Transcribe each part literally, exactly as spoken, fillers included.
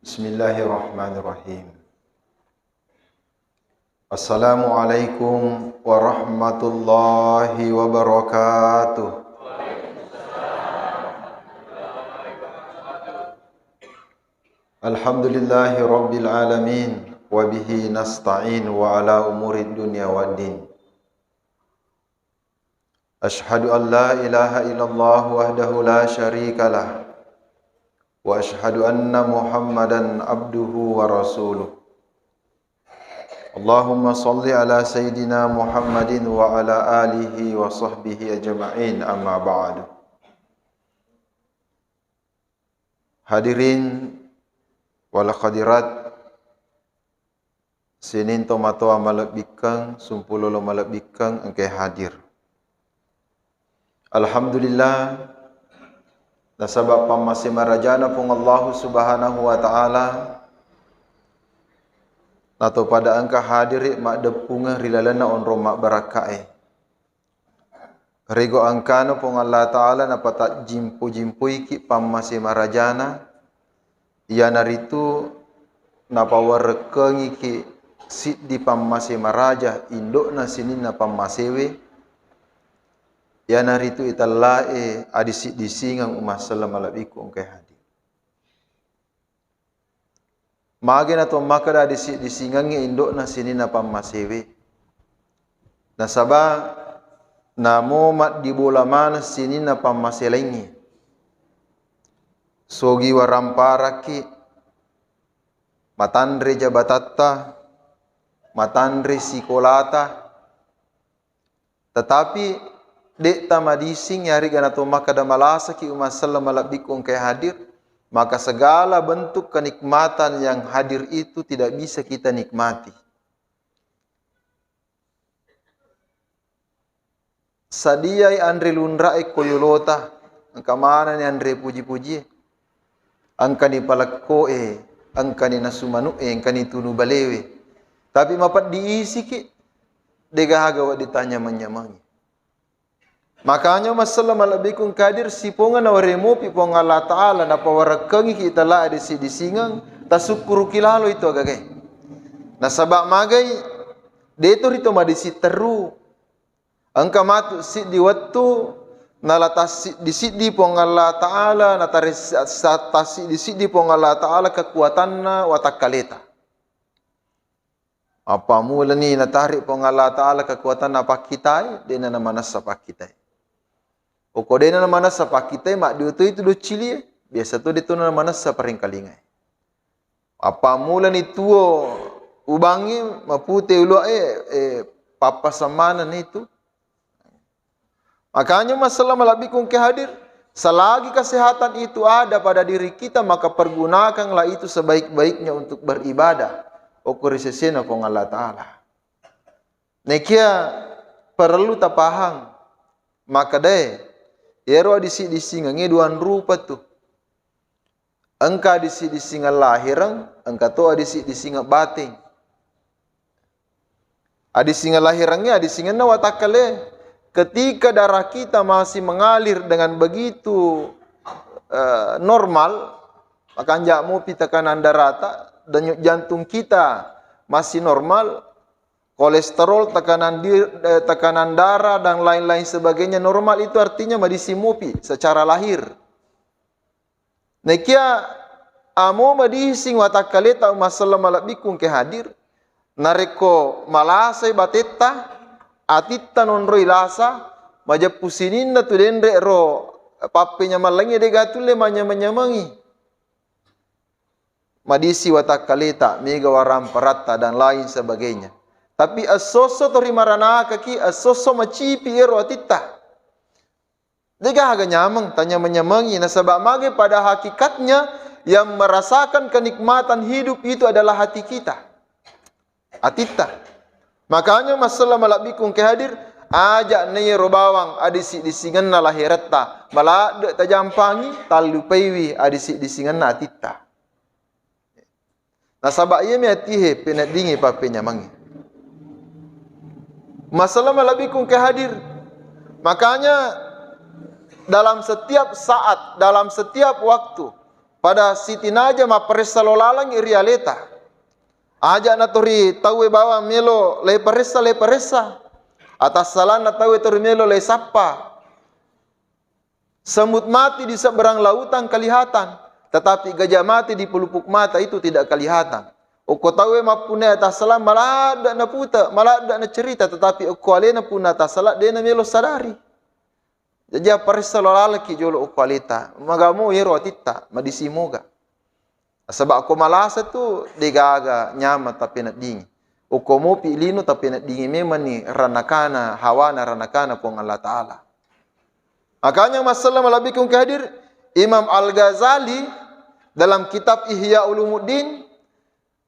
Bismillahirrahmanirrahim. Assalamualaikum warahmatullahi wabarakatuh. Alhamdulillahi rabbil alamin, wa bihi nasta'in wa ala umuri dunya waddin. Asyhadu an la ilaha illallah wahdahu la syarika lah, wa asyhadu anna Muhammadan abduhu wa rasuluh. Allahumma salli ala sayyidina Muhammadin wa ala alihi wa sahbihi ajma'in, amma ba'du. Hadirin wal hadirat, sining tomatoa malebbikkeng, sumpulolo malebbikkeng engkae hadir. Alhamdulillah, nasaba pammase marajana Puang Allahu Subhanahu wa Ta'ala, nato pada engka hadiri maddeppungeng ri lalenna onrong mabbarakkae. Rego engkana Puang Allah Ta'ala napatajjimpu-jimpuiki pammase marajana, iyanaritu napawarekkengiki siddi pammase maraja, indo'na sininna pammasewe, iyanaritu itellae adisi-disingeng umma selleng malebbiku engkae hadir. Magi nato makkeda disi-, disingengngi indo'na sininna pammasewe. Nasaba namo maddibola maneng sininna pammase laingnge. Sogi waramparakki, matanre jabatatta, matanre sikolata, tetapi de'ta madising, yarega nato makkeda malasaki umma selleng malebbiku engkae hadir, maka segala bentuk kenikmatan yang hadir itu tidak bisa kita nikmati. Sadiai anre lunra'e ko yolota, engka manenni anre puji-pujie. Engkani palekko'e, engkani nasu manu'e, engkani tunu balewe. Tapi mapeddi isiki, degaga wedding tanyameng-nyamengi. Makanya umma selleng malebbiku engkae hadir, siponga nawaremopi Puang Allah Ta'ala, napawarekkengiki itella adisi-disingeng, tasukkuruki lalo itu agagae. Nasaba magai, deto rito madisi terru. Engka matu siddi wettu, nala tassiddi-siddi Puang Allah Ta'ala, natare-, sa-, tassiddi-siddi Puang Allah Ta'ala kekuatanna watakkaleta. Appammulani natare Puang Allah Ta'ala kekuatanna pakkitai, de'na namanessa pakkitai. Okko de'na namanessa pakkitai, maddiotoi tu doccilie, biasa to de'tona namanessa paringkalingai. Appammulani tuo ubangnge, mapute uluae, eh, pappasammanenni tu. Makanya umma selleng malebbiku engkae hadir, selagi kesehatan itu ada pada diri kita, maka pergunakanlah itu sebaik-baiknya untuk beribadah. Okko ri sesena Puang Allah Ta'ala. Nekia perlu tapahang, makkedae, iyaro adisi-disingengnge duang rupa tu. Engka adisi-disingeng lahireng, engka to adisi-disingeng bateng. Adisingeng lahirengnge, adisingenna watakkale. Ketika darah kita masih mengalir dengan begitu, eh, normal, makanja mupi tekanan darata, denyut jantung kita masih normal, kolesterol, tekanan di-, eh, tekanan darah, dan lain-lain sebagainya normal, itu artinya madising mupi secara lahir. Nekia amo madising watakkaleta umma selleng malebbiku engkae hadir, narekko malasai batetta, atitta nonroi lasa, majeppu sininna tu denre ro pappenyameng laingnge, de'ga tulle manyameng-nyamengi. Madisi watakkaleta, mega waramparatta, dan lain sebagainya. Tapi esso-esso tori maranakaki, esso-esso macipi ero atitta. De'gaga nyameng, tanyameng-nyamengi, nasaba mage pada hakikatnya yang merasakan kenikmatan hidup itu adalah hati kita. Atitta. Makanya umma selleng malebbiku engkae hadir, aja' na iyaro bawang adisi-disingenna lahiretta, maladde' tajampangi, tallupaiwi adisi-disingenna atitta. Nasaba iyami atihe peneddingi pappenyamengnge. Umma selleng malebbiku engkae hadir. Makanya dalam setiap saat, dalam setiap waktu, Pada sitinaja mapparessa lo lalengngi ri aleta. Aja' na to ri tauwe bawang melo le paressa, le paressa. Atassalanna tauwe to ri melo le sappa. Semut mati di seberang lautan kelihatan, tetapi gajah mati di pelupuk mata itu tidak kelihatan. Okko tauwe mappunnai atassalang maladde' na pute, maladde' na cerita, tetapi okko alena punna atassalang de' na melo sadari. Jaji, apparessa lo lalekki jolo okko aleta, magamo yero atitta, madisimoga. Nasaba' ko malasa tu degaga nyameng tappeneddingi. Okko mopi lino tappeneddingi memanni ranakana, hawana ranakana Puang Allah Ta'ala. Makanya, masallah malabbiku ke hadir, Imam Al-Ghazali dalam kitab Ihya Ulumuddin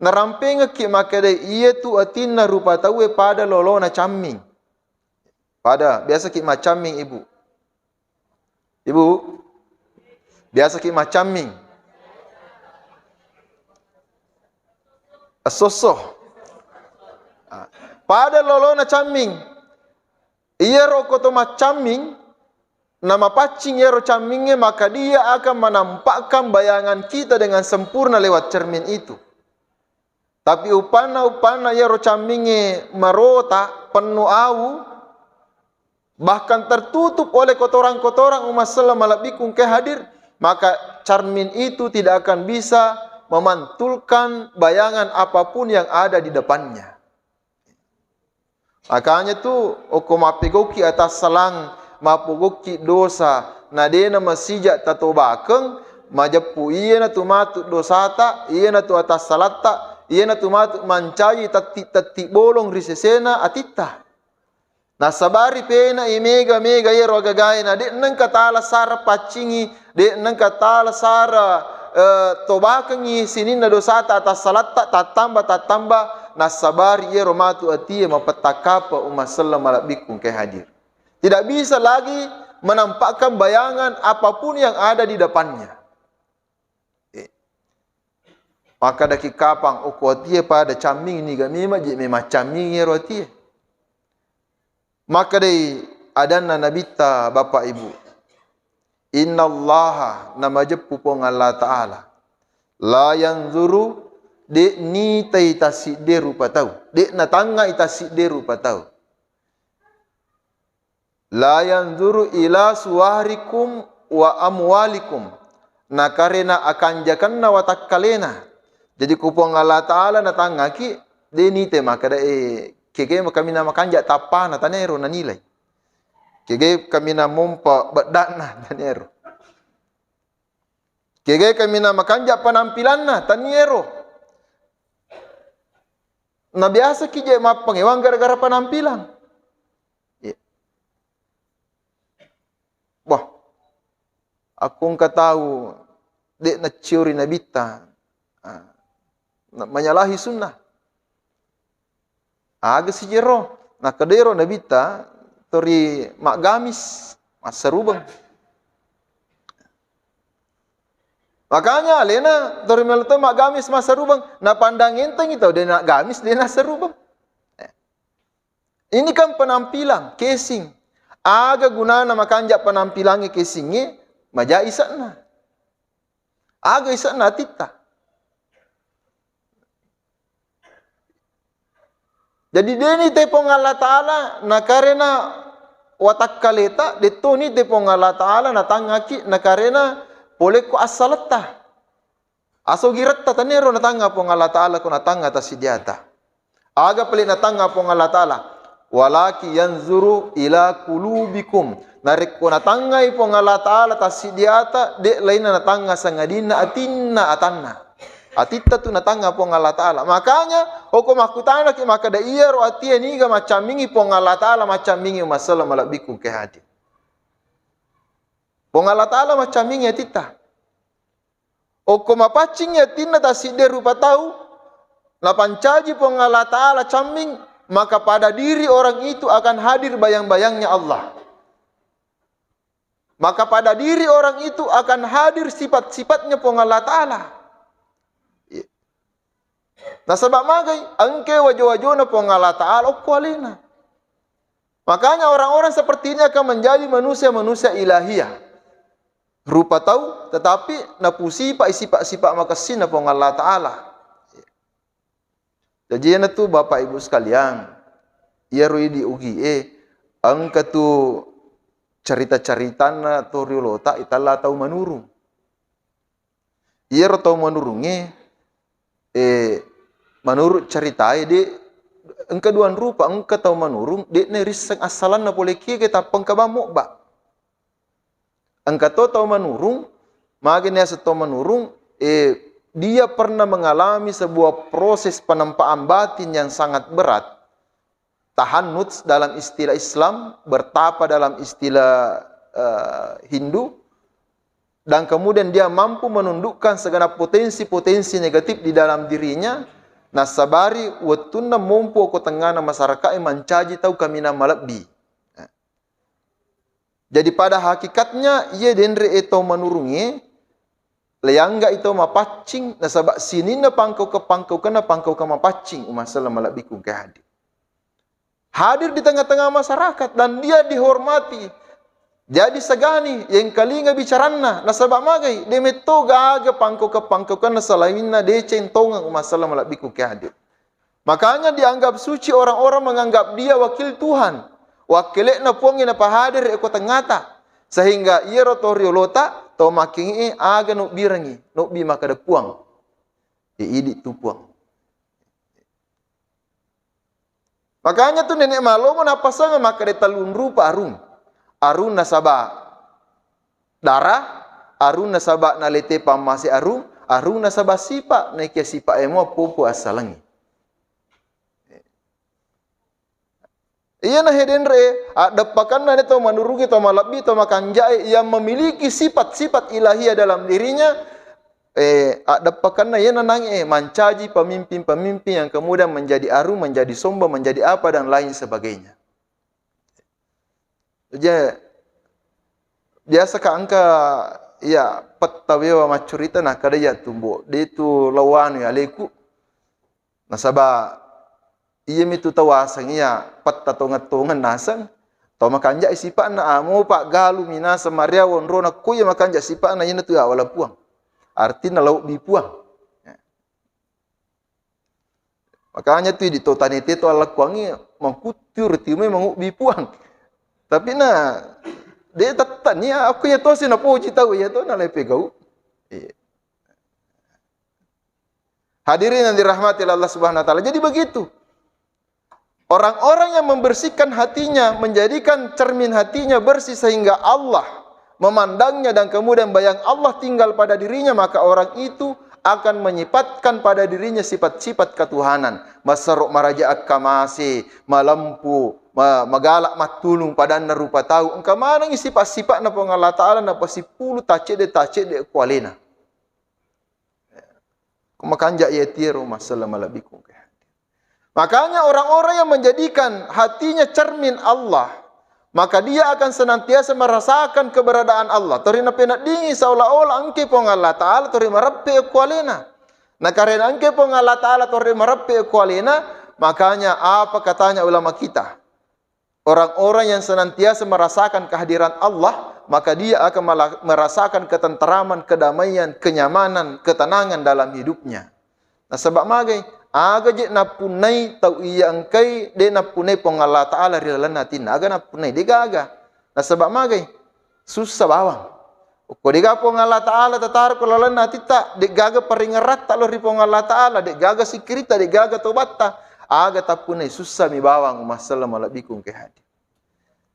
narampengekki makkeda, iya tu atinna rupa tauwe pada lolona camming. Pada, biasaki maccamming, Ibu? Ibu, biasaki maccamming? Esso-esso. Ah, pada lolona camming. Iyaro ko to maccamming, namapaccing iyaro cammingnge, maka dia akan menampakkan bayangan kita dengan sempurna lewat cermin itu. Tapi uppanna-uppanna iyaro cammingnge marota, pennu awu, bahkan tertutup oleh kotoran-kotoran, umma selleng malebbiku engkae hadir, maka cermin itu tidak akan bisa memantulkan bayangan apapun yang ada di depannya. Makanya tu, okko mappegauki atassalang, mappegauki dosa, na dena masija tatobakeng, majeppu iyana tu matu dosata, iyana tu atassalatta, iyana tu matu mancaji tetti-tetti bolong ri sesena atitta. Nasabari penai mega-mega iyaro agagae, na de nengka tala sara paccingi, de nengka tala sara, eh, tobakengngi sininna dosata, atassalatta, tattamba, tattamba, nasabari iyaro matu atie mapettakkape, umma selleng malebbiku engkae hadir. Tidak bisa lagi menampakkan bayangan apapun yang ada di depannya. Eh. Makkadaki kapang, okko atie pada camming, niga memang je memang camming iyaro atie. Makkedai adanna Nabitta, Bapak Ibu, "Innallaha," namajeppu Puang Allah Ta'ala, "la yanzuru," de nitai tassidde rupa tau, de natangngai tassidde rupa tau. "La yanzuru ila suwarikum wa amwalikum." Nakarena akanjakenna watakkalena. Jadi ku Puang Allah Ta'ala natangngaki, de nitai makkeda, eh, kege kaminang makanja tappana, taniero nanilai. Kege kaminang mompa beddakna, taniero. Kege kaminang makanja penampilanna, taniero. Nabiasaki je mappangewang gara-gara penampilan. Iya. Wah, aku engka tau de nacciori Nabitta, ah, na-, manyalahi sunnah. Aga sijero, nakkedero Nabitta, tori maggamis, massarubeng. Makanya alena tori melo to maggamis massarubeng, napandang entengi tau de naggamis, de nassarubeng. Eh. Ini kan penampilan, casing. Aga gunana makanja penampilangnge, casingnge, maja ise'na. Aga ise'na atitta. Jadi, de nitai Puang Allah Ta'ala nakarena watakkaleta, de to nitai Puang Allah Ta'ala natangngaki nakarena polekko assaletta. Asogiretta, taniero natangnga Puang Allah Ta'ala ko natangnga tassidiata. Aga pale natangnga Puang Allah Ta'ala? "Walaki yanzuru ila qulubikum." Narekko natangngai Puang Allah Ta'ala tassidiata, de lainna natangnga sangadinna atinna atanna. Atitta tu natangnga Puang Allah Ta'ala. Makanya, okko makkutanaki makkeda, iyaro atie niga maccammingi Puang Allah Ta'ala, maccammingi umma selleng malebbiku engkae hadir. Puang Allah Ta'ala maccammingi atitta. Okko mapaccingngi atinna tassidde rupa tau, napancaji Puang Allah Ta'ala camming, maka pada diri orang itu akan hadir bayang-bayangnya Allah. Maka pada diri orang itu akan hadir sifat-sifatnya Puang Allah Ta'ala. Iya. Nasaba magai, engke wajo-wajona Puang Allah Ta'ala okko alena. Makanya orang-orang seperti ini akan menjadi manusia-manusia ilahiyah. rupa tau, tetapi napusipa'i sipa-sipa makessina Puang Allah Ta'ala. Jaji, iyanatu Bapak Ibu sekalian, iyaro idi Ugie, engka tu cerita-ceritanna to riolota itella tau manurung. Iyaro tau manurungnge, eh, menurut ceritae, de, engka duang rupa, engka tau manurung, de'na risseng assalanna pole kiga, tappa engka bang mobba. Engka to tau manurung, magi naseng tau manurung, eh, dia pernah mengalami sebuah proses penampakan batin yang sangat berat. Tahannuts dalam istilah Islam, bertapa dalam istilah, eh, Hindu, dan kemudian dia mampu menundukkan segenap potensi-potensi negatif di dalam dirinya, nasabari wettunna mompo ko tengngana masyarakat mancaji tau kaminang malebbi. Jadi, pada hakikatnya, iya denre e tau manurungnge, leangga i tau mapaccing, nasaba sininna pangkaukeng-pangkaukenna pangkaukeng mapaccing, umma selleng malebbiku engka hadir. Hadir di tengah-tengah masyarakat dan dia dihormati. Jadi segani, yengkalinga bicaranna, nasaba magai, de metto gaga pangkaukeng-pangkaukenna selainna deceng tongeng, umma selleng malebbiku engka hadir. Makanya dianggap suci orang-orang menganggap dia wakil Tuhan. Wakkele'na Puangnge napahadere ko tengngata. Sehingga iyaro to riolota, to makkenge'e aga nobbirengngi, nobbi makkeda Puang. Ye idi tu Puang. Makanya tu Nenek Malomo nappasengeng makkeda tellung rupa arung. Arung nasaba dara, arung nasaba nalete pammase arung, arung nasaba sipa, naikia sipa e mua popo assalengngi. Iyana he denre, addeppakenna ni to manurungi, to malebbi, to makanjae yang memiliki sifat-sifat ilahiyah dalam dirinya, eh, addeppakenna iyana nange, eh, mancaji pemimpin-pemimpin yang kemudian menjadi arung, menjadi sombong, menjadi apa dan lain sebagainya. Jadi, biasa ka engka iya petta wewa maccurita, nakkeda iya tumbo, de tu lawanu ya aleku. Nasaba iyami tu tau aseng iya petta tongeng-tongeng naseng, tau makanjai sipa'na, amo pa galumi naseng maria wonrona, ko iya makanja sipa'na, iyana tu awala Puang. Artinna laobbi Puang. Makanya tu idi to tanete to allakkuangi makuttu reti mai mangubbi Puang. Tapi na de tettani aku iya tosi napoji tau iya to nalai pegau. Iya. Hadirin yang dirahmati Allah Subhanahu wa Ta'ala. Jadi begitu. Orang-orang yang membersihkan hatinya, menjadikan cermin hatinya bersih sehingga Allah memandangnya dan kemudian bayang Allah tinggal pada dirinya, maka orang itu akan menyifatkan pada dirinya sifat-sifat ketuhanan. Maserro maraja akkamase, malempu, ma-, magalak mattulung, padanna rupa tau. Engka manengi sifat-sifatna Puang Allah Ta'ala, napasipulu tacedde-tacedde kualena. Ko makanja iya tiero, masalah malebbiku engka hadir. Makanya orang-orang yang menjadikan hatinya cermin Allah, maka dia akan senantiasa merasakan keberadaan Allah. Tori napeneddingi seolah-olah engke Puang Allah Ta'ala tori mareppe ko alena. Nakarena engke Puang Allah Ta'ala tori mareppe ko alena, makanya apa katanya ulama kita? Orang-orang yang senantiasa merasakan kehadiran Allah, maka dia akan mela-, merasakan ketenteraman, kedamaian, kenyamanan, ketenangan dalam hidupnya. Nasaba magai, aga je nappunnai tau iya engkai, de nappunnai Puang Allah Ta'ala ri lalenna atinna. Aga nappunnai, de gaga. Nasaba magai, sussa bawang. Okko de'ga Puang Allah Ta'ala tataro ko lalenna atitta, de'gaga paringeratta lao ri Puang Allah Ta'ala, de'gaga sikkiritta, de'gaga tobatta, aga tappunnai, sussami bawang, umma selleng malebbiku engka hadir.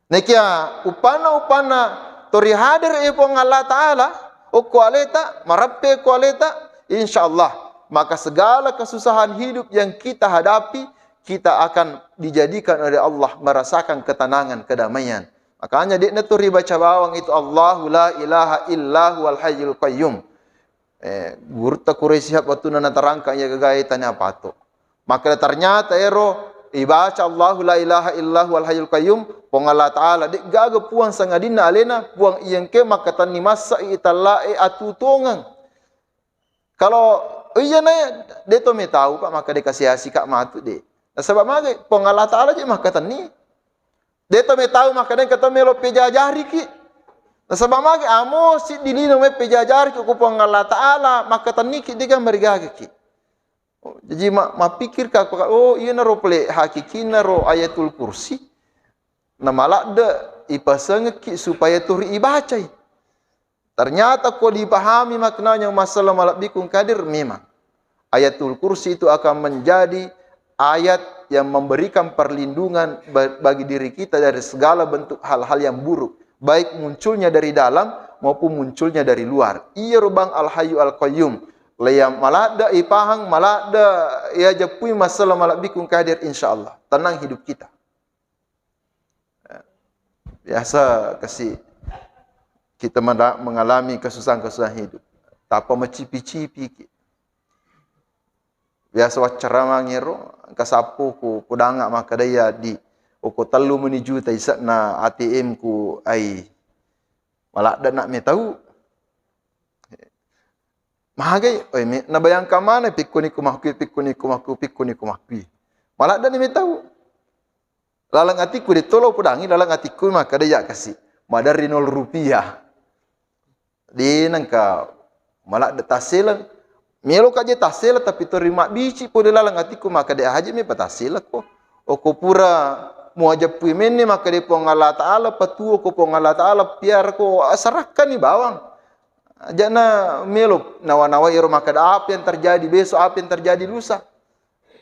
Naekia upanna-upanna tori hadir e Puang Allah Ta'ala, okko aleta, mareppe ko aleta, insya Allah, maka segala kesusahan hidup yang kita hadapi, kita akan dijadikan oleh Allah merasakan ketenangan, kedamaian. Makanya de'na tu ribaca bawang itu, Allahu la ilaha illa huwal hayyul qayyum. Eh, gurutta Quraish Shihab wattunna natarangka iya gagae tanya pato. Maka ternyata ero ibaca Allahu la ilaha illa huwal hayyul qayyum, Puang Allah Ta'ala, de'gaga puang sangadinna alena, puang iyengke makkatenni massa i tallae atutuongeng. Kalau iyana, de to metau, Pak, maka de kasi-asi ka matu, de. Nasaba magai, Puang Allah Ta'ala je makkatenni. De to metau maka de engka to melo pejajariki. Nasaba magi amo siddi lino meppe jajariki ko Puang Allah Ta'ala, makkatenniki dega marigagaki. Oh, jaji ma-, mappikirka, apakah, oh, iyanaro pole hakikinna ro Ayatul Kursi. Namaladde ipasengekki supaya turi ibacai. Ternyata ko dipahami maknanya, masalah malabbiku kadir, memang Ayatul Kursi itu akan menjadi ayat yang memberikan perlindungan ba-, bagi diri kita dari segala bentuk hal-hal yang buruk, baik munculnya dari dalam maupun munculnya dari luar. Iya rubang Al-Hayyu Al-Qayyum. Leya maladde ipahang, maladde iya jeppui masalah malabbiku kadir, insyaallah tenang hidup kita. Biasa kasi kita mada-, mengalami kesusahan-kesusahan hidup. Tapa macipi-cipi ki. Biasa waccaramangero, engka sappo ku podanga makkedai, di oko tellu meni juta ise'na A T M ku ai. Maladde na metau. Magai, oi, me-, nabayangkan mana pikkuni kumakui, pikkuni kumakui, pikkuni kumakui. Maladde ni metau. Laleng atiku de tolo podangi, laleng atiku makkeda iya kasi. Maderri nol rupiah. De nengka maladde tasseleng. Meloka je tasseleng, tapi tori mabbici pole laleng atiku makkeda aja me patasseleng ko. Oko pura muajeppui menne makkeda Puang Allah Ta'ala, patuo ko Puang Allah Ta'ala, piara ko, asarakkani bawang. Ajana melo nawa-nawai ero makkeda apa yang terjadi besok, apa yang terjadi lusa.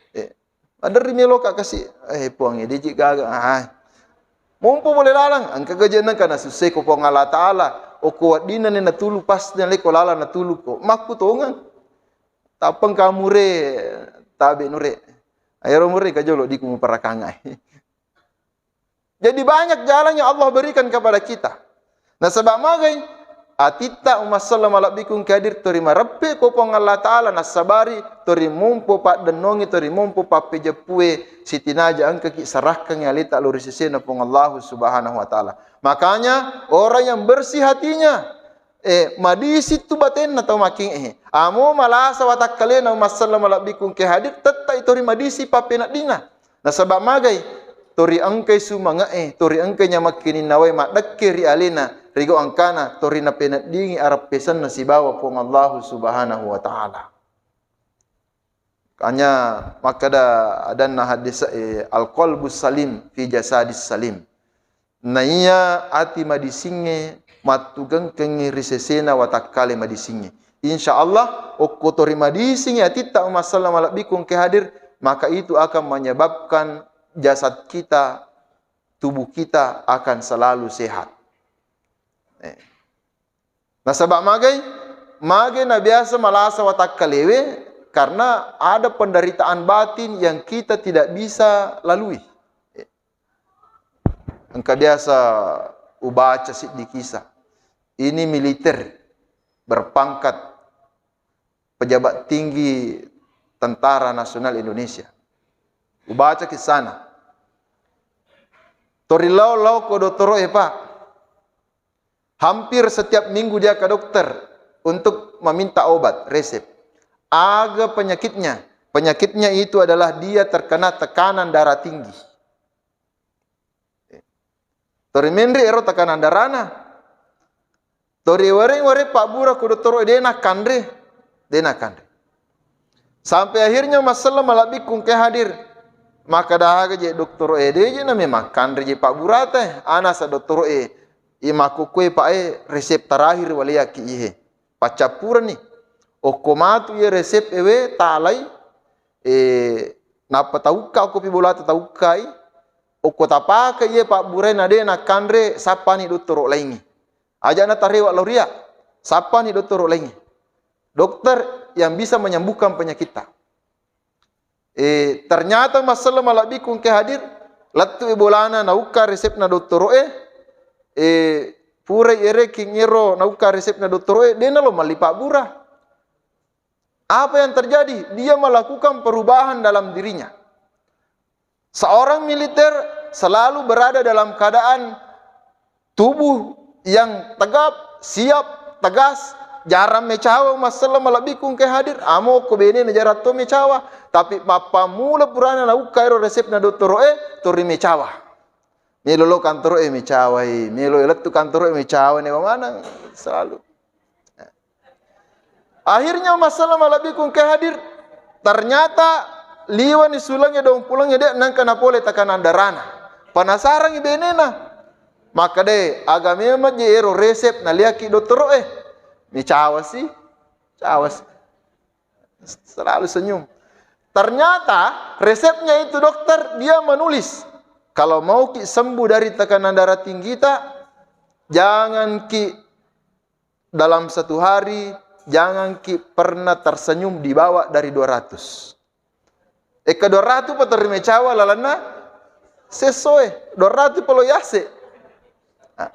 Eh, Maderri meloka kasi, eh, Puang, eh, deji gaga. Ah. Mompo pole laleng, engka gaji nengka nasussai ko Puang Allah Ta'ala. Oko weddinna ni natulu, pas naleko laleng natulu ko. Makkutongeng. Tappa engka mure, tabe nure. Ayaro mure ka jolo diku muparakangai. Jadi banyak jalan yang Allah berikan kepada kita. Nasaba magai, atitta umma selleng malabbiku engka hadir, tori mareppe ko Puang Allah Ta'ala, nasabari tori mompo paddennongi, tori mompo pappejeppue, sitinaja engkaki sarakkangi aleta lao ri sesena Puang Allah Subhanahu wa Ta'ala. Makanya orang yang bersih hatinya, eh, madisi tu batenna tau making, eh, amo malasa watakkalena umma selleng malabbiku engka hadir, tettai tori madisi pappeneddinna. Nasaba magai, tori engkai sumange'e, tori engkai nyamakkininnawae maddekke ri alena, rigau angkana, tori napeneddingi areppesenna sibawa Puang Allahu Subhanahu wa Ta'ala. Kanya makkeda adanna hadis, eh, al-qalbus salim fi jasadis salim. Naiya ati madisingnge mattugengkengngi ri sesena watakkale madisingnge. Insya Allah, okko tori madisingngi atitta umma selleng malabbiku engka hadir, maka itu akan menyebabkan jasad kita, tubuh kita akan selalu sehat. Eh. Nasaba magai, magai nabiasa malasa watakkalewe, karena ada penderitaan batin yang kita tidak bisa lalui. Engka biasa ubaca siddi kisah. Ini militer berpangkat pejabat tinggi Tentara Nasional Indonesia. Ubaca kisahna. Tori lao-lao ko dottoro'e, Pak. Hampir setiap minggu dia ke dokter untuk meminta obat, resep. Aga penyakitnya? Penyakitnya itu adalah dia terkena tekanan darah tinggi. Tori menre ero tekanan darana. Tori wareng-wareng pabbura ku dottoro'e, de nakkanre, de nakkanre. Sampai akhirnya umma selleng malabbiku engka hadir. Makkeda aga je dottoro'e, de je na memang kanre je pabburata. Anasa dottoro'e, i makkukue Pak e, resep terakhir waleaki ihe. Paccappureni. Okko matu iye resep ewe talai, eh, nappa taukka okko pi bolata taukkai, okko tapake iye pabburae na de nakkanre, sappani dottoro laingnge. Ajana tarewa lao ria, sappani dottoro laingnge. Dokter yang bisa menyembuhkan penyakitta. Eh, ternyata umma selleng malabbiku engka hadir, lettu i bolana naukka resepna dottoro'e, eh, purai erekeng ero naukka resepna dottoro'e, de nalo malli pabbura. Apa yang terjadi? Dia melakukan perubahan dalam dirinya. Seorang militer selalu berada dalam keadaan tubuh yang tegap, siap, tegas, jarang mecawa umma selleng malabbiku engka hadir, amo ko benena jarang to mecawa, tapi mappammula purana naukka ero resepna dottoro'e, tori mecawa. Melo lo kantoro e mecawai, melo lettu kantoro e mecawai, ne maneng selalu. Akhirnya masalah malabikung ke hadir, ternyata liwani sulangnge daung pulangnya de nangka napole tekanan darana. Penasarangi benena. Maka de, aga memang je ero resep naliaki dottoro e. Mecawasi, cawasi. Selalu senyum. Ternyata resepnya itu dokter, dia menulis, kalau mau ki sembuh dari tekanan darah tinggi ta, jangan ki dalam satu hari, jangan ki pernah tersenyum di bawah dari dua ratus. Eka dua ratus pa terima cawa lalanna sesoe, dua ratus pa lo yase. Ah.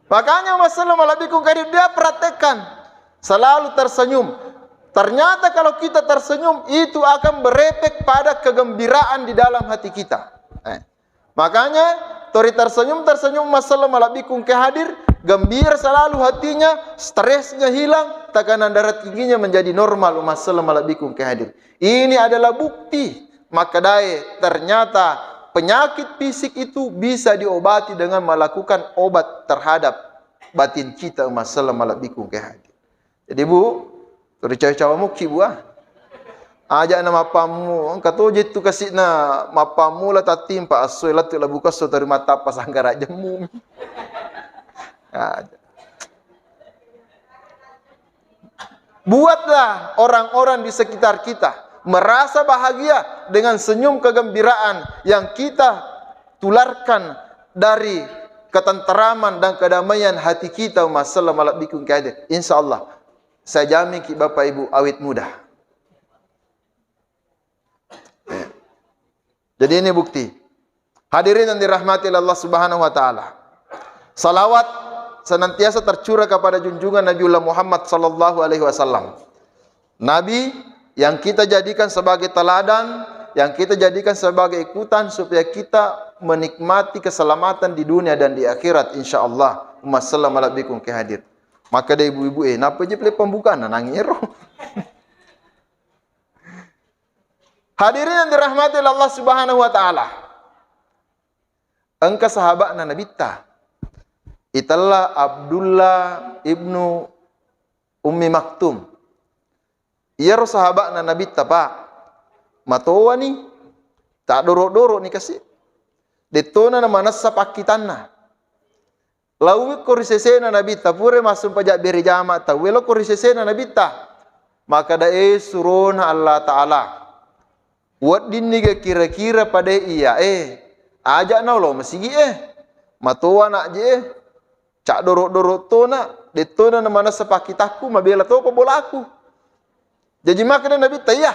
Makanya masalah malabikung kadir dia praktekkan. Selalu tersenyum. Ternyata kalau kita tersenyum, itu akan berefek pada kegembiraan di dalam hati kita. Eh. Makanya, tori tersenyum, tersenyum masalah malabikung ke hadir, gembira selalu hatinya, stresnya hilang, tekanan darah tingginya menjadi normal masalah malabikung ke hadir. Ini adalah bukti. Maka dae, ternyata penyakit fisik itu bisa diobati dengan melakukan obat terhadap batin kita, masalah malabikung ke hadir. Jadi, Bu, tuli cawa-cawa mukki, Bu, ah. Aja na mappammu, engka to jettu kasi'na mappammula tattimpa, esso e lettu labu kesso tuli mattappa sanggara jemmu. Aja. Buatlah orang-orang di sekitar kita merasa bahagia dengan senyum kegembiraan yang kita tularkan dari ketenteraman dan kedamaian hati kita, masalah malabikung ke hadir. Insya Allah, saya jamin ki Bapak Ibu awet muda. Ya. Jadi ini bukti. Hadirin yang dirahmati Allah Subhanahu wa Ta'ala. Salawat senantiasa tercurah kepada junjungan Nabiullah Muhammad sallallahu alaihi wasallam. Nabi yang kita jadikan sebagai teladan, yang kita jadikan sebagai ikutan supaya kita menikmati keselamatan di dunia dan di akhirat, insya Allah. Umma sallam ala bikum ke hadir. Maka deh ibu-ibu, eh, napa je pembukaan? Nah, nangiro. Hadirin yang dirahmati Allah Subhanahu wa Ta'ala. Engka sahaba'na Nabitta. Itella Abdullah ibnu Ummi Maktum. Iyaro sahaba'na Nabitta, Pak. Matowani, tak dorok-dorok ni kasi. Dettona na manessa pakkitanna. Laowi ko ri sesena Nabitta, pura massumpajang bere jama tauwe lao ko ri sesena Nabitta. Makkeda, eh, surona Allah Ta'ala. Weddinniga kira-kira pada iya, eh, ajak nau lao masigi, eh. Matoa nak je, eh. Cak dorok-dorok tona, dettona na manessa pakitakku, mabela topa bolaku. Jaji makkeda Nabitta, iya.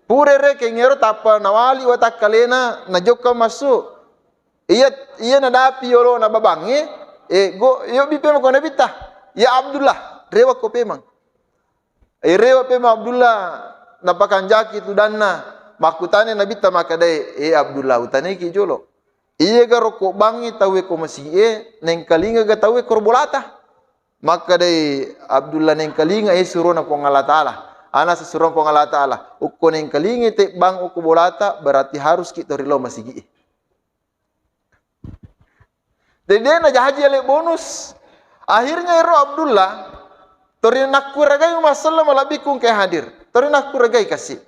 Pura rekeng ero tappa nawali watakkalena, najokka massu. Iya, iya nadapi yolona babangnge, eh, go, yo bi pemang ko Nabitta, ya Abdullah, rewa ko pemang. Eh, rewa pemang Abdullah, napakanjaki tudanna, makkutana Nabitta makkeda, eh, Abdullah, utanaiki jolo. Iya ga rokko bangngi tauwe ko masigi e, nengkalinga ga tauwe ko bolata. Makkedai Abdullah, nengkalinga, eh, surona Puang Allah Ta'ala. Ana sesurona Puang Allah Ta'ala. Ukko nengkalinga tebbang ukko bolata, berarti harus ki tori lao masigi e. Jadi, de najaji ale bonus. Akhirnya ero Abdullah, tori nakkuragai umma selleng malebbiku engka hadir. Tori nakkuragai kasi.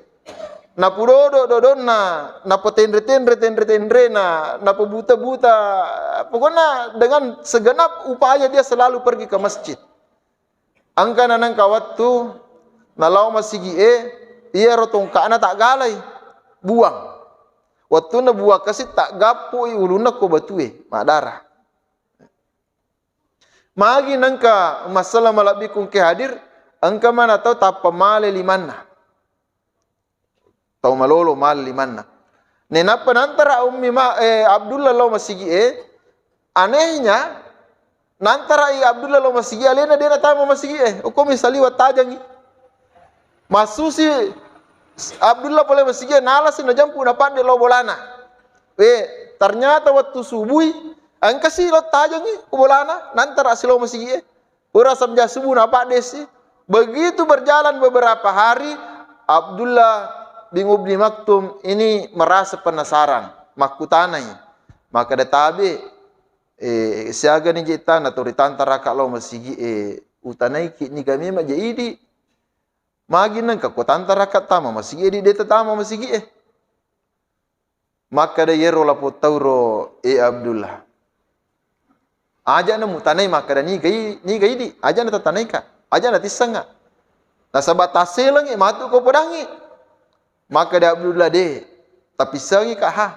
Napudodo dodonna, napatenre-tenre tenre-tenrena, napabuta-buta. Pokoknya dengan segenap upaya dia selalu pergi ke masjid. Engka nanengka wettu nalao masigi e, iyaro tongka'na taggalai, buang. Wettunna buang kasi, taggappui ulunna ko batue, maddara. Magi nengka masalah malebbiku engka hadir, engka mana tau tappa male limanna. Tau malolo male limanna. Nenappa nantara Ummi Ma-, eh, Abdullah lao masigi e, anehnya, nantara i Abdullah lao masigi, alena de natama masigi e, okko misali wattajangi. Massusi Abdullah pole masigi e, nalasi najampu napadde lao bolana. Eh, ternyata wettu subui, engkasi lao tajangi ko bolana, nantara si lao masigi e. Ura sabja subuh napaddesi. Begitu berjalan beberapa hari, Abdullah bin Ibni Maktum ini merasa penasaran, makkutanai. Makkeda tabe, eh, siaga ni je tana to ritantaraka lao masigi, eh, utanaiki niga memang je idi. Magi nengka ko tantaraka tama masigi, di de tama masigi, eh. Makkeda iyaro lapong tau ro, "Eh Abdullah, aja na mutanai makkeda niga i-, niga idi, aja na tatanaika, aja na tissengnga. Nasaba tasselengngi matu ko podangngi." Makkeda Abdullah, "De, tapissengngi ka ha."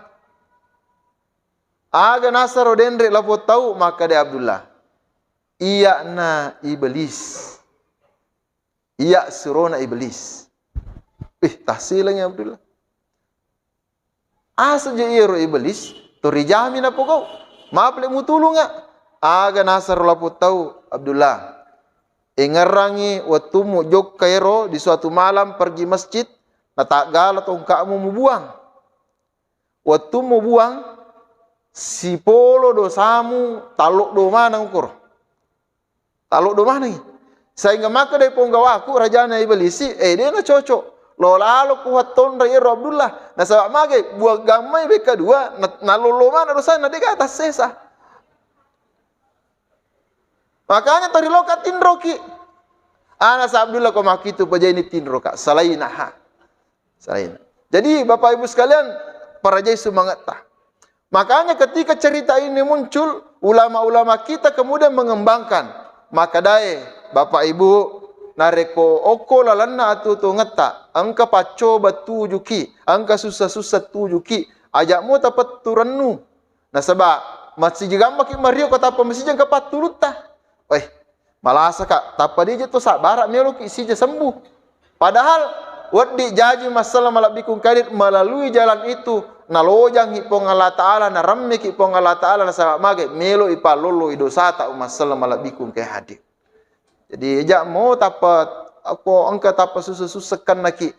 Aga nasaro denre lapong tau, makkeda Abdullah, "Iya na Iblis. Iya surona Iblis." Ih, tasselengngi Abdullah. Asa je iyaro Iblis, to rijami napogau. Maple mutulungnga. Aga nasaro lapong tau, Abdullah. Engerangi wettummu jokka ero di suatu malam pergi masjid, nataggala tongka'mu mubuang. Wettummu buang, sipolo dosamu, tallo do maneng ukoro. Tallo do manengi. Sehingga makkeda ponggawaku, rajana Iblisi, eh, de na cocok. Lo lalo ku hattonra iyaro Abdullah. Nasaba magai, buang gammai bekka dua, na-, nalollo mana dosana, de ga tassesa. Makanya toriloka tinroki. Ana sa Abdullah ko makitu pajaini tinroka. Salaina ha. Salaina. Jadi Bapak Ibu sekalian, parajai sumangetta. Makanya ketika cerita ini muncul, ulama-ulama kita kemudian mengembangkan. Makadae, Bapak Ibu, narekko okko lalenna atuo-tuongetta, engka paccoba tujuki, engka sussa-sussa tujuki, aja mo tapettu rennu. Nasaba, massiji gammaki mario ko tappa masija engka pattulutta. Weh, malasaka, tappa dije to sabbara meloki sija sembuh. Padahal, wedding jaji massala malebbiku engka hadir melalui jalan itu, nalojangi Puang Allah Ta'ala, naremmeki Puang Allah Ta'ala, nasaba magai, melo ipallollo i dosata umma selleng malebbiku engka hadir. Jadi, eja mo tappa, ako engka tappa susu-susu kennaki,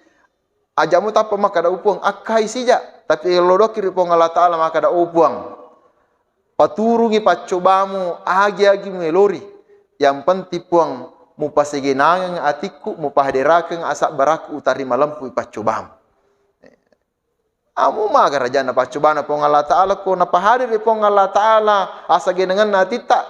aja mo tappa makkada, "Oh, Puang, akkai sija." Tapi lodoki ri Puang Allah Ta'ala makkada, "Oh, Puang, paturungi paccobamu agi-agi muelori. Yang penting, Puang, mupasegenangeng atikku, mupahaderakeng asabbarakku, utarima lempui paccobamu." Amu maga rajana paccobana Puang Allah Ta'ala ko napahadiri Puang Allah Ta'ala asagenangenna atitta.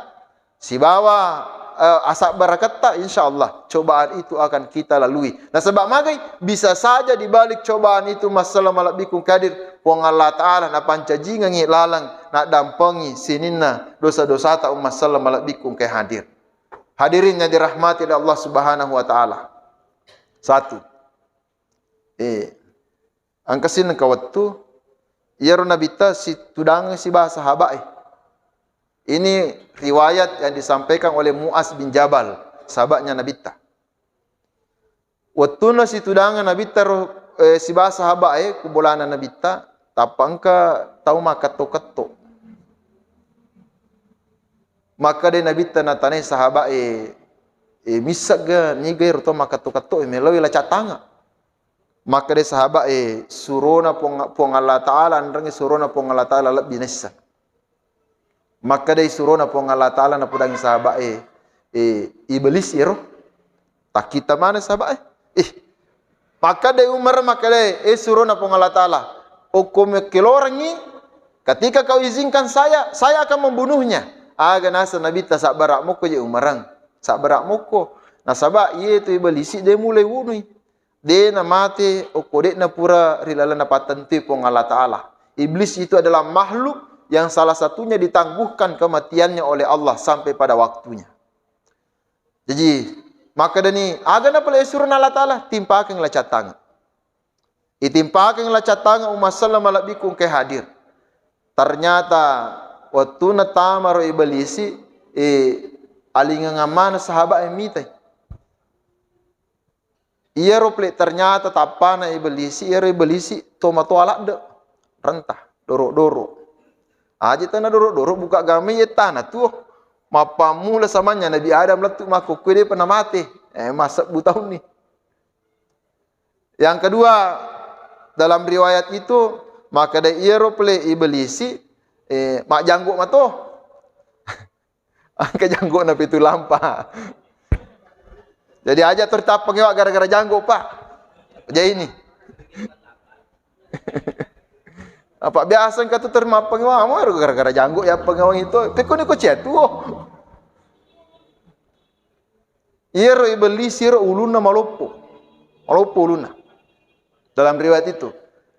Sibawa, eh, asabbaraketta, insya Allah, cobaan itu akan kita lalui. Nasaba magai, bisa saja di balik cobaan itu, massala malebbiku engka hadir, Puang Allah Ta'ala napancajingengi laleng, naddampengi sininna dosa-dosata umma selleng malebbiku engka hadir. Hadirin yang dirahmati oleh Allah Subhanahu wa Ta'ala. Satu. Eh, Engka sining engka wettu, iyaro Nabitta situdangeng sibawa sahaba'e. Ini riwayat yang disampaikan oleh Muaz bin Jabal, sahabatnya Nabitta. Wettunna situdangeng Nabitta ro, eh, sibawa sahaba'e ku bolana Nabitta, tappa engka tau makketto-ketto. Makkeda Nabitta natanai sahaba'e, "Eh, missegga niga ero tau makketto-ketto e, meloi lacatanga?" Makkeda sahaba'e, "Surona Puang, Puang Allah Ta'ala, enrengngi surona Puang Allah Ta'ala lebbi naisseng." Makkedai surona Puang Allah Ta'ala napudangi sahaba'e, "Eh, Iblis ero." Takkita maneng sahaba'e. Ih, makkedai Umar, makkedai, "Eh, surona Puang Allah Ta'ala, okko mekkelorengngi, ketika kau izinkan saya, saya akan membunuhnya." Aga naseng Nabitta, "Sabbara mokko je Umarang, sabbara mokko. Nasaba iyetu Iblisi de mulai wunui." De namate okko de'na pura ri lalenna pattentui Puang Allah Ta'ala. Iblis itu adalah makhluk yang salah satunya ditangguhkan kematiannya oleh Allah sampai pada waktunya. Jadi, makkedani, "Aga napale surona Allah Ta'ala, timpakeng lacattangeng." Itimpakeng lacattangeng umma selleng malebbiku engkae hadir. Ternyata wettuna tamaro Iblisi, eh, alingang ammana sahabat e mitai. Iyaro pale ternyata tappana Iblisi, iyaro Iblisi tomatoa ladde, rentah, doro-doro. Aja tana doro-doro, buka gamai yettana tuo. Mappammula samanya Nabi Adam lettu makkukkue, depa namate. Eh, massebbu taunni. Yang kedua, dalam riwayat itu, makkeda iyaro pale Iblisi, eh, majjanggo mato. Engka janggo'na pitu lampa. Jadi aja to ritappengngi wa gara-gara janggo, Pak. Jadi ini. Apa biasa engka tu terima pengawang, gara-gara janggo ya pengawang itu. Pekko ni ko cia tuo. Iyaro Iblis iyaro ulunna maloppo. Maloppo ulunna. Dalam riwayat itu.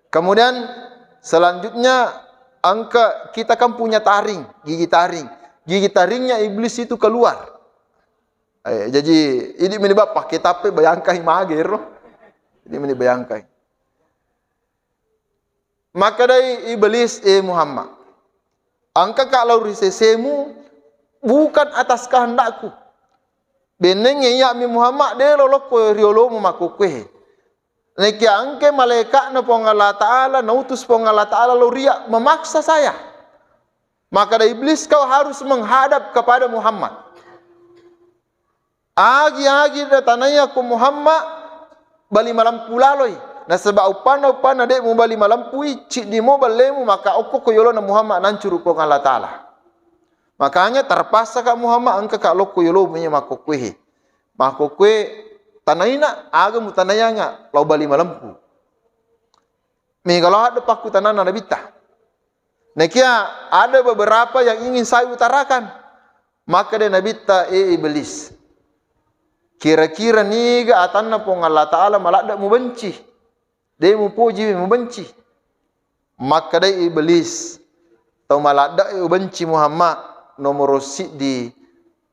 Kemudian selanjutnya engka kita kan punya taring, gigi taring. Gigi taringnya Iblis itu keluar. Eh, jadi, idi meni bappa, kita pe bayangkai mage ro. Idi meni bayangkai. Makkedai Iblis, "Eh Muhammad, engkaka lao ri sesemu bukan atas kehendakku. Bennengnge iya'mi Muhammad de lolokko riolomu makkukkuehe. Nekia engke malaika'na Puang Allah Ta'ala, nautus Puang Allah Ta'ala lao ria, memaksa saya." Makkeda Iblis, "Kau harus menghadap kepada Muhammad. Agi-agi natanaiya ko Muhammad, bali malempu laloi. Nasaba uppanna-uppanna de mubali malempui, ciddi mo ballemu, maka okko ko yolona Muhammad nancuru Puang Allah Ta'ala. Makanya terpaksa ka Muhammad, engka ka lokko yolomu iya makkokkoe. Makkokkoe tanaina, aga mutanaianga lao bali malempu." Mega lao hadde pakkutananna Nabitta. Nakia ada beberapa yang ingin saya utarakan. Makkeda Nabitta, "Eh Iblis, kira-kira niga atanna Puang Allah Ta'ala maladde mubenci? De mupoji, mubenci?" Makkedai Iblis, "Tau maladde ubenci Muhammad, nomoro siddi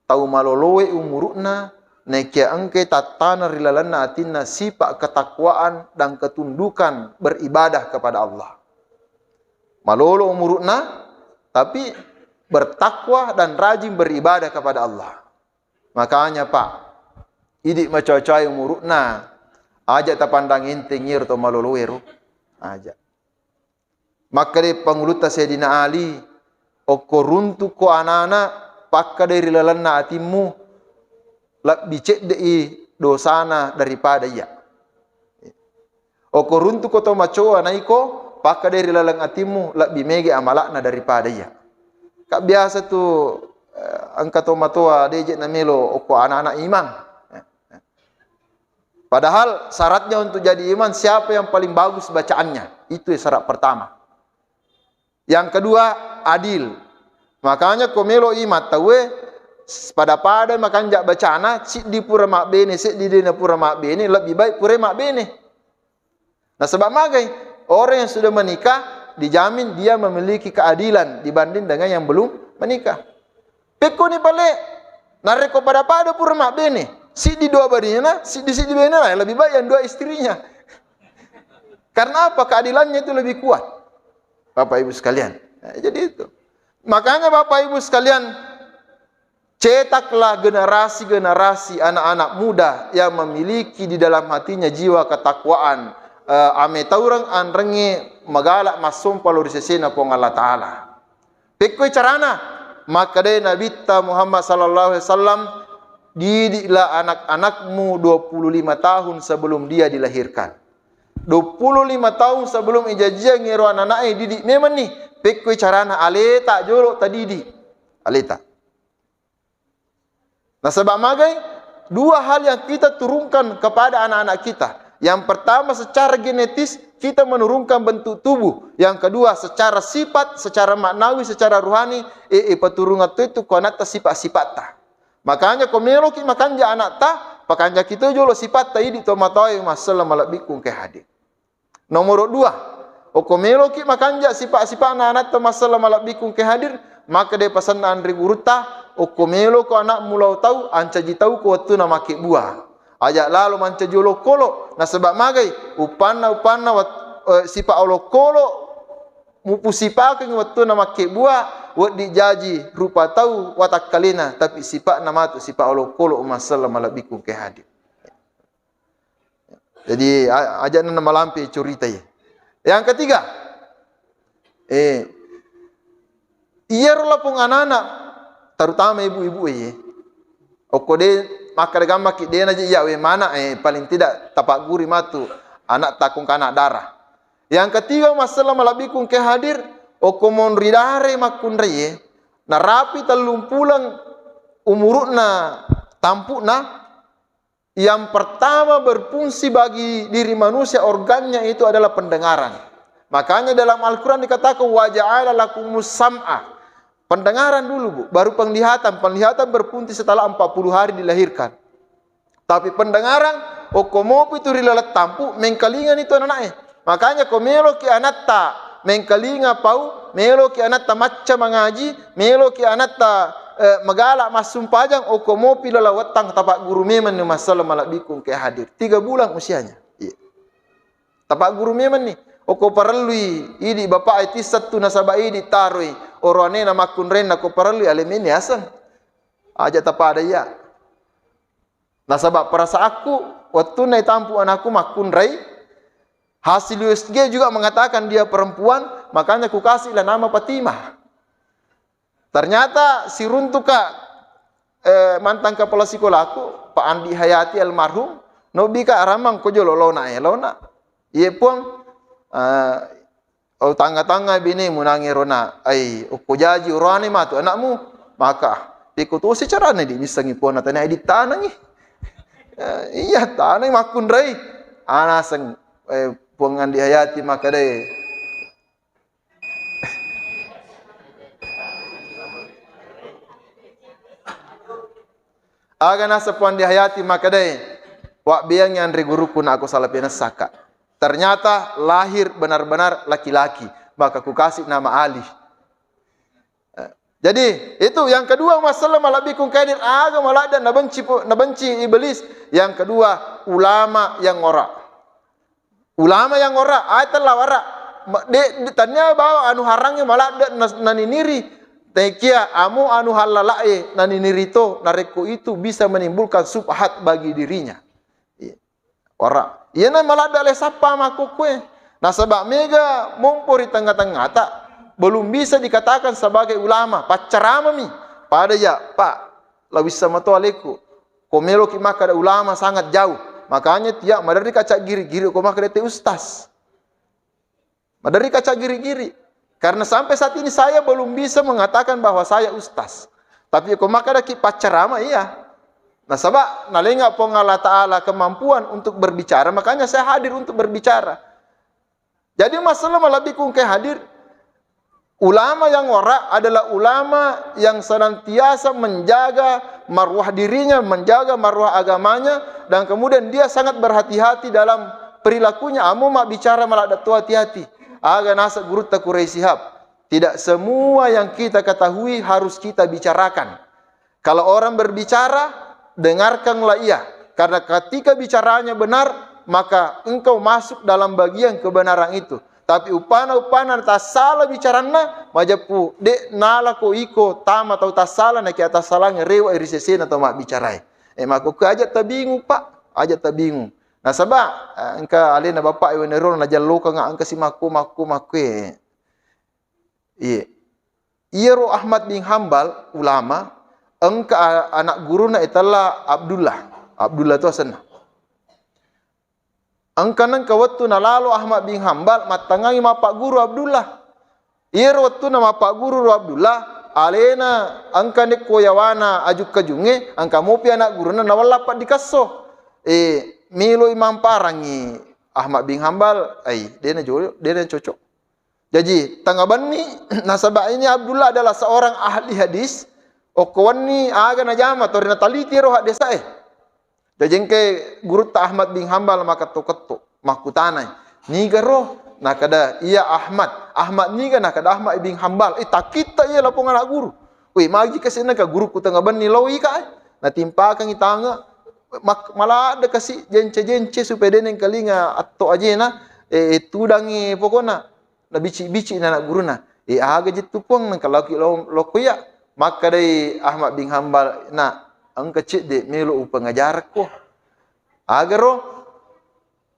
tau maloloe umuru'na, naekia engkai tattana ri lalenna atinna sipa ketakwaan dan ketundukan beribadah kepada Allah. Malolo umuru'na, tapi bertakwa dan rajin beribadah kepada Allah." Makanya, Pak, idi macoa-coai umuru'na, aja tapandang enteng iyaro to maloloe ro. Aja. Makkeda pangulutta Sayyidina Ali, "Okko runtuko anana, pakkeda ri lalenna atimmu, lebbi cedde'i dosana daripada iya. Okko runtuko to macoa naiko, pakkeda ri laleng atimmu, lebbi mega amala'na daripada iya." Ka biasa tu, eh, engka to matoa deje namelo okko anak-anak imang. Padahal syaratnya untuk jadi imam, siapa yang paling bagus bacaannya. Itu syarat pertama. Yang kedua, adil. Makanya ko melo imam tauwe, pada-pada makanja bacana, siddi pura mabbene, seddi dena pura mabbene, lebih baik pura mabbene. Nasaba magai? Orang yang sudah menikah dijamin dia memiliki keadilan dibanding dengan yang belum menikah. Pekkoni pale, narekko pada-pada pura mabbene, siddi dua benena, siddi-siddi benena, lebih baik yang dua istrinya. Karena apa? Keadilannya itu lebih kuat. Bapak Ibu sekalian. Nah, jadi itu. Makanya Bapak Ibu sekalian, cetaklah generasi-generasi anak-anak muda yang memiliki di dalam hatinya jiwa ketakwaan, eh, ametaureng anrengnge magala massompa lao ri sesena Puang Allah Ta'ala. Pekkoi carana? Makkedai Nabitta Muhammad sallallahu alaihi wasallam, "Didiklah anak-anakmu dua puluh lima tahun sebelum dia dilahirkan." Dua puluh lima tahun sebelum ijajiang ero anak-anak e, didik memenni. Pekkoi carana? Aleta jolo tadidik. Aleta. Nasaba magai? Dua hal yang kita turunkan kepada anak-anak kita. Yang pertama, secara genetis kita menurunkan bentuk tubuh. Yang kedua, secara sifat, secara maknawi, secara rohani, e, e, paturungan tu itu ko anatta sifat-sifatta. Makanya ko meloki makanja anatta, pakanjaki to jolo sifatta idi to matoae massella malebbiku engka hadir. Nomoro dua, okko meloki makanja sipa-sipana anatta massella malebbiku engka hadir, maka de pasenna anre gurutta, okko meloko anakmu lao tau, ancaji tau ko wettuna makkebbua. Aja lalo mancaji olokolo, nasaba magai? Uppanna, uppanna wat-, eh, sipa olokolo mupusipakeng wettuna makkebbua, wedding jaji rupa tau watakkalena, tapi sipa'na matu sipa olokolo massella malebbiku engka hadir. Jadi, a-, aja na malampe curitai. Yang ketiga, eh, iyaro lapong anana, terutama ibu-ibu e, okko de, makkeda gammaki de na je iya we mana, eh, paling tidak tapagguri matu anak takung kana darah. Yang ketiga, masalah malabbiku engka hadir, okko monri dare makkunrai e, narapi tellung puleng umurukna, tampukna, yang pertama berfungsi bagi diri manusia, organnya itu adalah pendengaran. Makanya dalam Al-Quran dikatakan, "Wa ja'ala lakumus sam'a." Pendengaran dulu, Bu, baru penglihatan. Penglihatan berfungsi setelah empat puluh hari dilahirkan. Tapi pendengaran, okko mopi tu ri laleng tampu, mengkalingani tu anana'e. Makanya ko meloki anatta mengkalinga pau, meloki anatta macca mangaji, meloki anatta, eh, magala massumpajang, okko mopi laleng wettang, tapagguru memanni massala malebbiku engka hadir. Tiga bulan usianya. Iya. Tapagguru memanni. Okko parellui, idi bapak e tissattu nasaba idi taroi oroanena makkunrainna, ko parellui ale meni aseng. Aja tapada iya. Nasaba perasaanku, wettunna itampu anakku makkunrai, hasil U S G juga mengatakan dia perempuan, makanya kukasihlah nama Fatimah. Ternyata siruntuka, eh, mantan kepala sikolaku, Pak Andi Hayati almarhum, nobika ramang ko jolo lona, eh, lona. Iye, Puang, eh, oh, tangnga-tangnga binemu nangero na, ai, okko jaji urane matu anakmu, maka piko tosi carane di missengi Puang na tania dittanengi. Eh, iya, tanai makkunrai. Anaseng, eh, Puang Andi Hayati makadae. Aga naseng Puang Andi Hayati makadae, "Wabbeangngi anre guruku na ako sala penessaka." Ternyata lahir benar-benar laki-laki, maka kukasih nama Ali. Eh, jadi itu yang kedua masalah malabbiku kadir aga maladda nabenci pu-, nabenci iblis. Yang kedua, ulama yang ora. Ulama yang ora, ai tella wara. Ma-, de, de, tania bawa anu harangnge maladde na-, naniniri. Tekia amo anu hallalae naniniri to, narekko itu bisa menimbulkan subhat bagi dirinya. Iya. Ora. Iyana maladde le sappa makkukue. Nasaba mega mompo ri tengnga-tengngata, belum bisa dikatakan sebagai ulama, paccaramami. Pada ya, Pak, lawissa mato aleku. Ko meloki makkada ulama sangat jauh. Makanya tiap maderri kaca giri-giri ko makkada te ustaz. Maderri kaca giri-giri. Karena sampai saat ini saya belum bisa mengatakan bahwa saya ustaz. Tapi ko makkadaki paccarama, iya. Nasaba nalenga Puang Allah Ta'ala kemampuan untuk berbicara, makanya saya hadir untuk berbicara. Jadi masalah malabbiku engka hadir, ulama yang ora adalah ulama yang senantiasa menjaga marwah dirinya, menjaga marwah agamanya, dan kemudian dia sangat berhati-hati dalam perilakunya. Amo mabbicara maladde to hati-hati. Aga naseng gurutta Quraish Shihab, tidak semua yang kita ketahui harus kita bicarakan. Kalau orang berbicara, dengarkanlah ia. Karena ketika bicaranya benar, maka engkau masuk dalam bagian kebenaran itu. Tapi upana-upana tassala bicaranna, majeppu de nalako iko tama tau tassala, nakia tassalang rewa ri sesena tau mabbicarae. Eh, makkukku aja tabingung, Pak, aja tabingung. Nasaba, eh, engka alena bapak wenero najallokanga engka si makku, makku, makku, eh. Iye. Iyaro Ahmad bin Hambal, ulama, engka a-, anak guruna itella Abdullah. Abdullah tu asenna. Engka nengka wettu nalalo Ahmad bin Hambal, mattangangi mappagguru Abdullah. Iyaro wettunna mappagguru ro Abdullah, alena engka nekko yawana ajukka junge, engka mopi anak guruna nawallappa dikesso. Eh, meloi mamparangi Ahmad bin Hambal, ai, dena jolo, dena cocok. Jaji, tengnga benni, nasaba ini Abdullah adalah seorang ahli hadis, okko wenni aga najama, tori nataliti ro haddesae. Jaji engkai gurutta Ahmad bin Hambal maketto-ketto, makkutanai, "Niga ro?" Nakada, "Iya Ahmad." "Ahmad niga?" Nakada, "Ahmad bin Hambal." Eh, takkitta iya lapong anak guru. "Weh, magi kasi nengka gurukku tengnga benni lao ika, eh?" Natimpakangi tange, mak-, maladde kasi jence-jence supaya de nengkalinga atto ajena, eh, tudangi pokona. Nabici-bici na anak guruna, "Eh, aga jettu Puang, nengka laoki lo-, lokko iya?" Makkadai Ahmad bin Hambal, "Na, engka cedde melo upangajarakko." "Agaro?"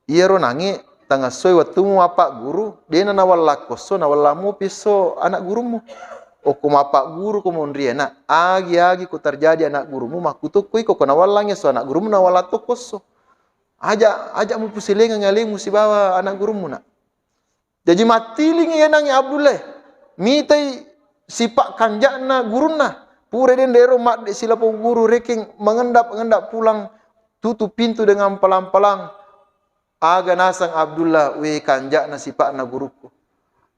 "Iyaro nange, tangessoi wettumu mappagguru, dena nawallakko esso, nawallammu pi esso anak gurummu. Okko mappagguru ko monriana, agi-agi ko terjadi anak gurummu, makkutokko iko, ko nawallangi esso anak gurummu, nawallatokko esso. Aja, aja mupusilengang alemu sibawa anak gurummu, Nak." Jaji mattilingi yenangngi Abdullah, mitai sipa kanja'na gurunna. Pura denre ero madde silapong guru rekeng mengendap-endap pulang, tutup pintu dengan pelan-pelan. Aga naseng Abdullah, "We kanja'na sipa'na gurukku.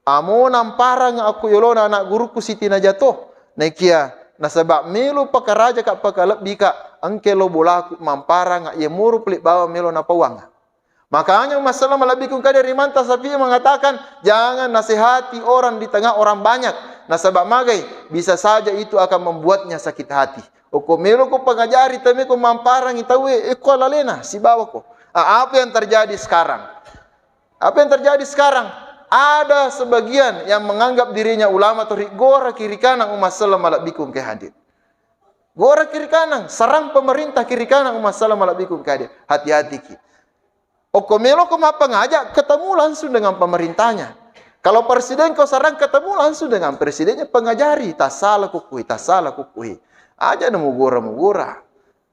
Amo namparang aku yolona anak guruku Siti Najato. Naikia nasaba melo pakarajaka pakalebbika, engke lo bolaku mamparang iya muru peli bawang melo napauang. Makanya Umma Sallam malebbiku engka de rimanta Syafi'i mengatakan, jangan nasihati orang di tengah orang banyak. Nasaba magai, bisa saja itu akan membuatnya sakit hati. Oko melo ko pengajari teme ko mamparangi taue, eko lalena sibawako. Ah, apa yang terjadi sekarang? Apa yang terjadi sekarang? Ada sebagian yang menganggap dirinya ulama atau ri-, gora kiri kanan Umma Sallam malebbiku engka hadir. Gora kiri kanan, serang pemerintah kiri kanan Umma Sallam malebbiku engka hadir. Hati-hati ki. Okko melo ko mappengaja, ketemu langsung dengan pemerintahnya. Kalau presiden ko serang, ketemu langsung dengan presidennya, pengajari, tasala kukui, tasala kukui. Aja na mugora-mugora.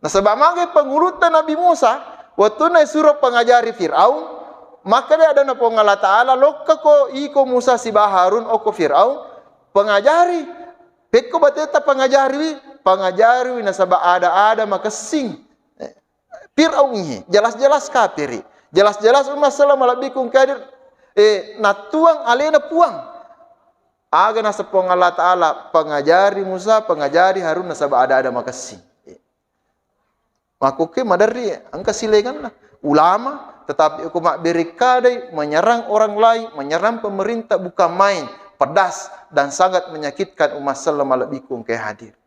Nasaba magai pengulutta Nabi Musa, wettunna isuro pengajari Fir'aun, maka de ada na Puang Allah Ta'ala, lokka ko iko Musa siba Harun okko Fir'aun, pengajari. Pekko bateta pengajariwi, pengajariwi nasaba ada-ada makessing. Eh, Fir'aun ihe, jelas-jelas kapiri. Jelas-jelas Umma Sallam malebbiku engka hadir, eh, nattuang alena puang. Aga naseng Puang Allah Ta'ala, pengajari Musa, pengajari Harun nasaba ada-ada makessing. Eh. Makkukke maderri engka silenganna. Ulama, tetapi ko mabbere kadai, menyerang orang lain, menyerang pemerintah, bukan main, pedas dan sangat menyakitkan Umma Sallam malebbiku engka hadir.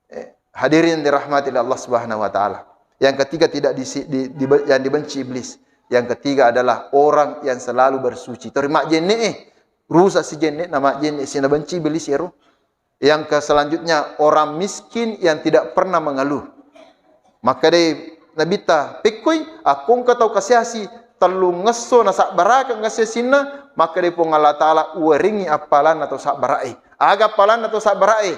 Eh, hadirin dirahmati oleh Allah Subhanahu wa Ta'ala. Yang ketiga tidak disi-, di-, dibe-, yang dibenci iblis. Yang ketiga adalah orang yang selalu bersuci. Tori majjenne, eh, rusak si jenne, na majjenne, si nabenci iblis ero. Yang ke selanjutnya, orang miskin yang tidak pernah mengeluh. Maka dei Nabitta, pekkoi, akkongka tau kasiasi, tellungngesso nasabbaraka ngasiasinna, maka dei Puang Allah Ta'ala uweringi appalanna tau sabbara'e. Aga appalanna tau sabbara'e?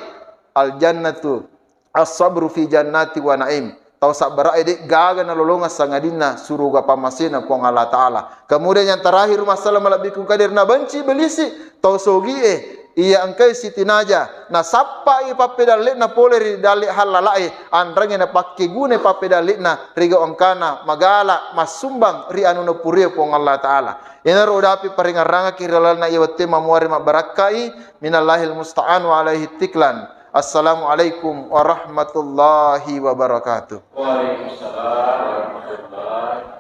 Al jannatu, as-sabru fi jannati wa na'im. Tau sabbara'e de gaga nalolongeng sangadinna suruga pammasena Puang Allah Ta'ala. Kemudian yang terakhir, Umma Sallam malebbiku engka hadir, nabenci belisi, tau sogi'e, iya engkai Siti Naja, nasappai pappedalle'na pole ri dalle hallala'e, anrengnge napakkegunai pappedalle'na ri gau engkana magala massumbang ri anuna purie Puang Allah Ta'ala. Iyanaro udapi paringerrangaki ri lalenna iya wettue mamuare mabbarakkai, minallahil musta'an wa alaihi tiklan. Assalamualaikum warahmatullahi wabarakatuh. Waalaikumsalam warahmatullahi